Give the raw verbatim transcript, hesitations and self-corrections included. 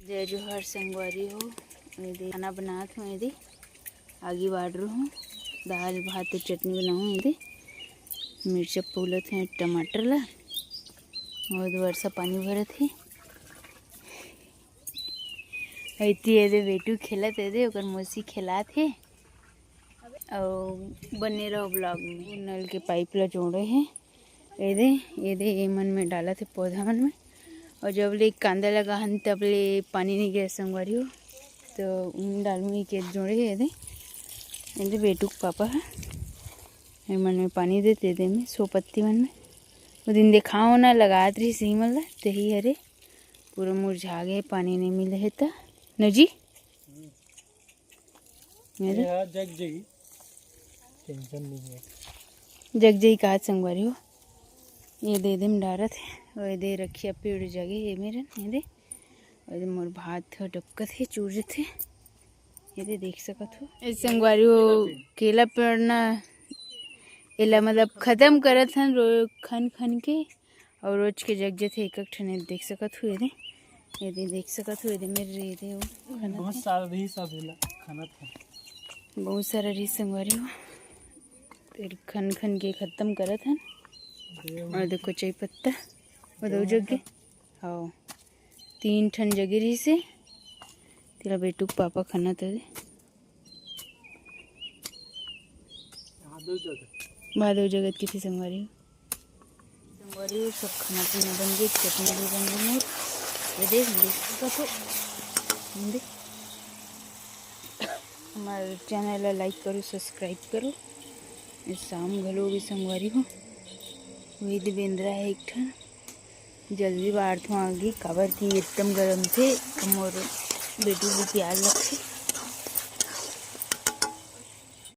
जय जोहार संगवारी हो। एदे खाना बनात हूँ, एदे आगी बार रहूँ, दाल भात अउ चटनी बनाऊँ। एदे मिर्चा पोलत हे, टमाटर ला, अउ एदे वर्षा पानी भरत हे। एती एदे बेटू खेलत हे, एदे ओकर मौसी खेलात हे। अउ बने रहो vlog में। नल के पाइप ला जोड़े हे, एदे एदे ए मन में डालत हे पौधा मन में। अउ जब ले कांदा लगा हन तब ले पानी नहीं गिरे संगवारी हो, तो उन डालू ही के जोड़े हे एदे। एदे बेटू के पापा ह ए मन में पानी देते, एदे में सो पत्ती मन में। वो दिन देखाओ ना लगात रही सीमल ला, तेही हरे पूरा मुरझा गए, पानी नहीं मिले हे त नजी। ये दे। ये हा जग जही, टेंशन नहीं है। जग जही कहा संगवारी हो, एदे एदे में डारत हे, अउ एदे रखिया पेड़ जगे हे मेरन, एदे, अउ एदे मोर भात ह डबकत हे, चूर जथे, एदे देख सकत हो। ए संगवारी हो, केला पेड़ ना, एला मतलब खत्म करत हन रो-, खन खन के, अउ रोज के जग जथे एक एक ठन, एदे देख सकत हो, एदे, एदे देख सकत हो, एदे मेर एदे वो खनत बहुत हे। सारा रहिस सब एला खनत हे। बहुत सारा रहिस संगवारी हो, तेल खन खन के खत्म करत हन। अउ देखो चाय पत्ता, वो दो जग के, हाँ, तीन ठन जगे रहिस हे, तेला बेटू के पापा खनत हे। भादो जगत। भादो जगत किथे संगवारी हो। संगवारी हो, सब खाना पीना बन गए, चटनी भी बन गई मोर। ये देख, देख सकत हो। ये देख। हमारे चैनल ला लाइक करो, सब्सक्राइब करो। ये शाम घलो भी संगवारी हो। वही दे बेंदरा है एक ठन। जल्दी बाढ़ थो आगी, काबर कि एकदम गरम थे। मोर बेटू भी प्याज लगथे।